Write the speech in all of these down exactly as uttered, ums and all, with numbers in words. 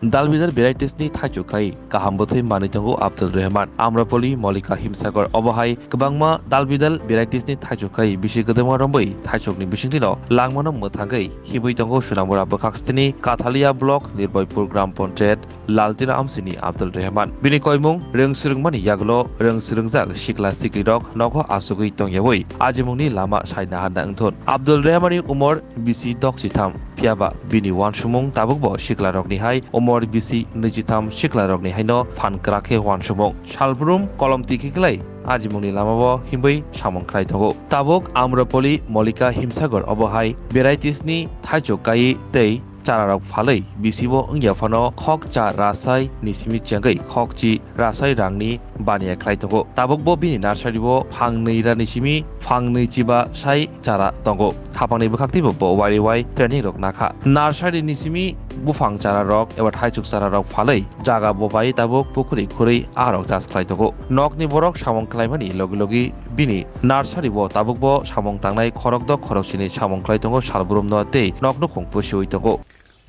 Dalbidal varieties ni thaichuk khai kaham bwthwi manwi tongo Abdul Rehman. Amrapoli, Molika Himsagar obo hai kwbangma dalbidal varieties ni thaichuk khai bisi kwdwma romwi thaichukni bisingtwino langmano mwthangwi himwi tongo Sonamura bwkhak stini Kathalia block Nirboypur gram panchayat Laltira amsini Abdul Rehman. Bini koimung rwng swrwngmani yagulo rwng swrwngjak sikla siklirok nogo asugwi tongyawi ajimungni lama saina handa wngthun. Abdul Rehmanni umor bisi doksitham, phiyaba bini uansukmung tabukbo siklarokni hai umor bisi nwichitham siklarokni haino phan kwrak khe uansukmung. Salbrum kolom tikhiklai ajimungni lamao himwi samung khlai tongo. Tabuk Amrapoli Molika Himsagar obo hai varieties ni thaichuk kai tei chararok phalwi bisibo wngya phano khokcha rasai ni simi chengwi khokchi rasai rangni baniya khlai tongo. Tabukbo bini nursery o phangnwi rani simi phangnwi chiba sai chara tongo. Hapangni bwkhak twibo bo wari wai training rok nakha. Nursery ni simi buphang chara rok eba thaichuk chara rok phalwi jaga bo bai tabuk pukhuri khurwi aharok chas khlai tongo. Nokni borok samung khlaimani logi logi bini nursery o tabukbo samung tangnai khorok dok khorok sini samung khlai tongo salbrum no tei nok nukhung pusiwi tongo.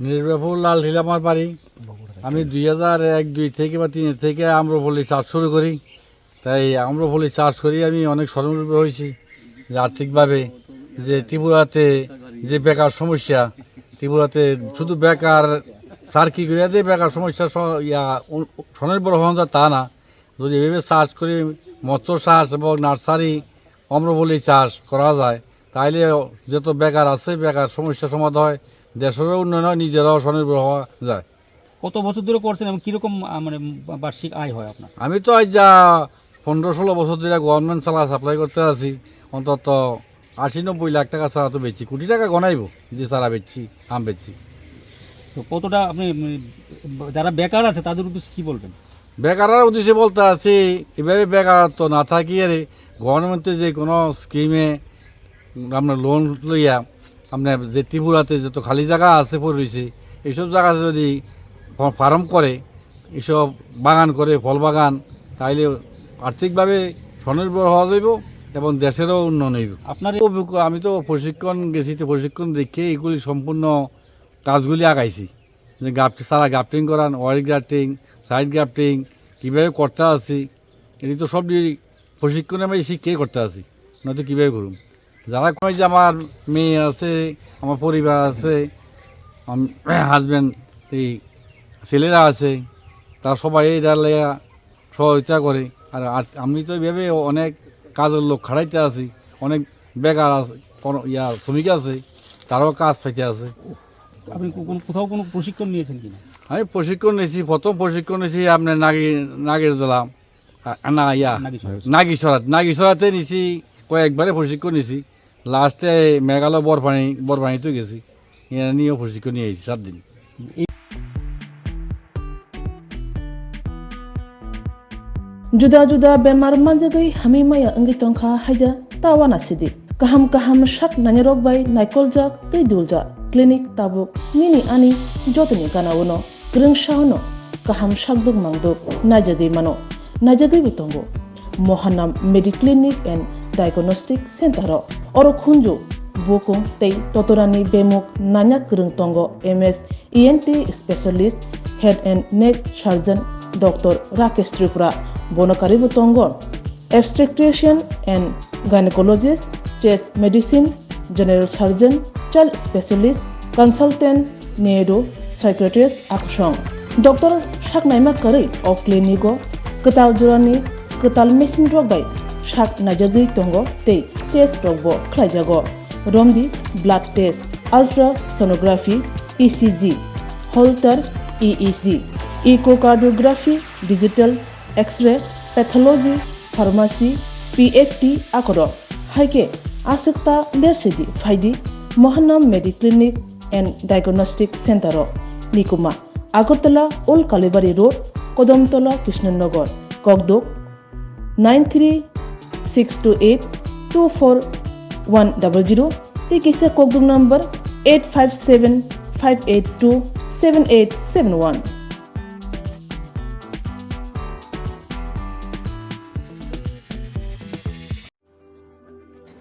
নির্বাপুর লাল টিলামার বাড়ি। আমি দুই হাজার এক দুই থেকে বা তিন থেকে আম্রপল্লী চাষ শুরু করি। তাই আম্রপল্লী চাষ করি আমি অনেক স্বনির্ভর হয়েছি, যে আর্থিকভাবে যে ত্রিপুরাতে যে বেকার সমস্যা, ত্রিপুরাতে শুধু বেকার, চাকরি করে যে বেকার সমস্যা স-, ইয়া, উন-, স্বনির্ভর হওয়া যায় তা না। যদি এভাবে চাষ করি, মৎস্য চাষ এবং নার্সারি, আম্রপল্লী চাষ করা যায়, তাহলে যত বেকার আছে, বেকার সমস্যা সমাধান হয়, দেশেরও উন্নয়ন হয়, নিজেরাও স্বনির্ভর হওয়া যায়। কত বছর ধরে করছেন এবং কিরকম, আহ, মানে, বা-, বার্ষিক আয় হয় আপনার? আমি তো আজ যা পনেরো ষোলো বছর ধরে গভর্নমেন্ট চারা সাপ্লাই করতে আছি, অন্তত আশি নব্বই লাখ টাকা চারা তো বেচছি, কোটি টাকা গনাইবো যে চারা বেচছি, আম বেচছি। তো কতটা আপনি, উম, যারা বেকার আছে তাদের উদ্দেশ্যে কি বলবেন? বেকারের উদ্দেশ্যে বলতে আছি, এভাবে বেকারত্ব না থাকি আর গভর্নমেন্টে যে কোনো স্কিমে আমরা লোন লইয়া আপনার যে ত্রিপুরাতে যত খালি জায়গা আছে পড়ে রয়েছে, এইসব জায়গাতে যদি ফা-, ফার্ম করে, এইসব বাগান করে, ফল বাগান, তাইলে আর্থিকভাবে স্বনির্ভর হওয়া যাইব এবং দেশেরও উন্নয়ন হইব। আপনার এই অভিজ্ঞ-, আমি তো প্রশিক্ষণ গেছি, তো প্রশিক্ষণ দেখে এইগুলি সম্পূর্ণ কাজগুলি আগাইছি, যে গাফ-, সারা গ্রাফটিং করান, ওয়াইড গ্রাফটিং, সাইড গ্রাফটিং, কীভাবে করতে আছি, এটি তো সব দিয়ে প্রশিক্ষণে আমি শিখে করতে আছি, নয়তো কীভাবে করুন? যারা কয় যে আমার মেয়ে আছে, আমার পরিবার আছে, আম-, হাজব্যান্ড, এই ছেলেরা আছে, তারা সবাই এটা লইয়া সহযোগিতা করে। আর, আর আমি তো এইভাবে অনেক কাজের লোক খাটাইতে আছি, অনেক বেকার আছে, কোনো ইয়া শ্রমিক আছে, তারাও কাজ পাইতে আছে। আপনি কো-, কোন, কোথাও কোনো প্রশিক্ষণ নিয়েছেন কিনা? আমি প্রশিক্ষণ নিয়েছি, প্রথম প্রশিক্ষণ নিয়েছি আপনার নাগি-, নাগেরদোলা, আ, না, ইয়া, নাগিছড়া। নাগিছড়া, নাগিছড়াতে নিছি, কয়েকবারে প্রশিক্ষণ নিছি। লাস্টে মেঘালয় বরফানি, বরফানিতেও গেছি। এখানে নিয়েও প্রশিক্ষণ নিয়ে এসেছি সাত দিন। Juda juda bemar manjagwi hamwi maya wngwi tongkha haida ta uanasidi. Kaham kaham sak nainarok bai naikoljak tei duljak clinic tabuk nini ani jotoni gana-o no. Kwrwngsa-o no kaham sakduk mangduk naijagwi mano, naijagwibo tongo. Mohanam Mediclinic and Diagnostic Center-o oro khunju, bukung tei totorani bemuk nanya kwrwng tongo M S E N T specialist, head and neck surgeon Doctor Rakesh Tripura, bono karwibo tongo obstetrician and gynecologist, chest medicine, general surgeon, child specialist, consultant, neuro psychiatrist akusong. Doctor saknaima kwrwi o clinic-o kwtal jorani kwtal machine rok bai sak naijagwi tongo tei test rokbo khlaijago. Romdi blood test, ultrasonography, E C G, Holter E E G, echocardiography, digital X-ray, pathology, pharmacy, P F T akorok. Hai khe aswk ta lersidi phaidi Mohanam Mediclinic and Diagnostic Center-o. Nikuma, Agartala, Old Kalibari Road, Kodamtola, Krishnanagar, Kokduk, nine three six two eight two four one double zero, tei kisa kokduk number eight five seven five eight two seven eight seven one.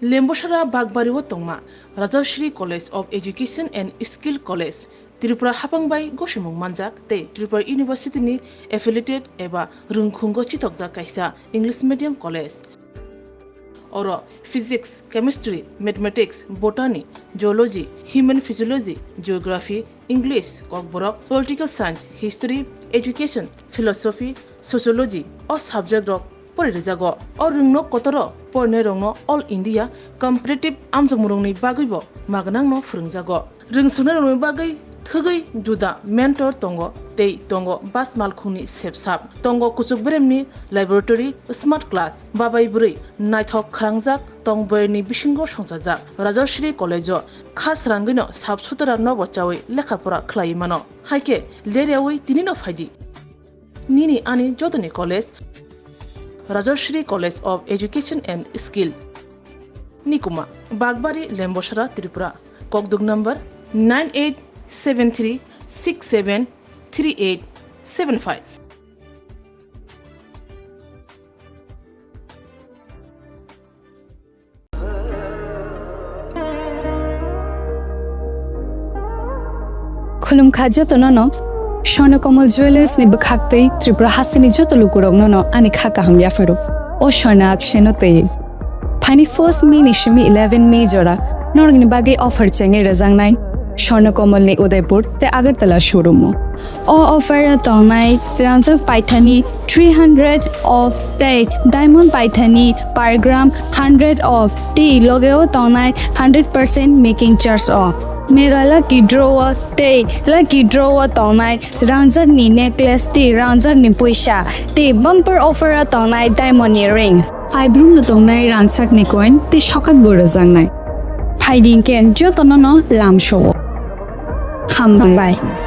Lembusara Bagbari o tongma Rajashri College of Education and Skill College Tripura haphang bai gosimung manjak tei Tripura University ni affiliated eba rwngkhungo chithokjak kaisa English medium college. Oro physics, chemistry, mathematics, botany, zoology, human physiology, geography, English, kokborok, political science, history, education, philosophy, sociology o subject rok pori rijago. O rwngno kotoro porinai rokno All India competitive amjokmung rokni bagwi bo magnangno phwrwngjago. Rwngsuknai rokni bagwi thwgwi juda mentor tongo tei tongo bas malkhungni sepsap. Tongo kuchuk beremni laboratory, smart class, babai bwrwi naithok khwrangjak tong boyarni bisingo songchajak. Rajashree College o kha srangwino sap sutara nobo chawi lekha pora khlaiwi mano. Haikhe leryawi tinino phaidi. Nini ani jotoni college, Rajashree College of Education and Skill. Nikuma, Bagbari, Lembosra, Tripura. Kokduk number nine eight seven three six seven three eight seven five. Khulumkha jotono no, Swarna Kamal Jewellers ni bwkhak tei Tripura hasteni joto lukurokno no ani kha kaham yapharo. O Swarna Auction o twi. Phaini first May ni simi eleven May jora norokni bagwi offer chengwi rwjaknai Swarna Kamal ni Udaipur tei Agartala showroom o. O offer o tongnai rangjak paithani three hundred of tei diamond paithani per gram hundred of tei logeo tongnai hundred percent making charge o. Mega lucky draw o tei lucky draw o tongnai rangjak ni necklace tei rangjak ni puisa tei bumper offer o tongnai diamond ni ring. Aibrung no tongnai rangchak ni coin tei sokat bo rwjaknai. Phaidi hwnkhe jotono no lamsao. Hambai.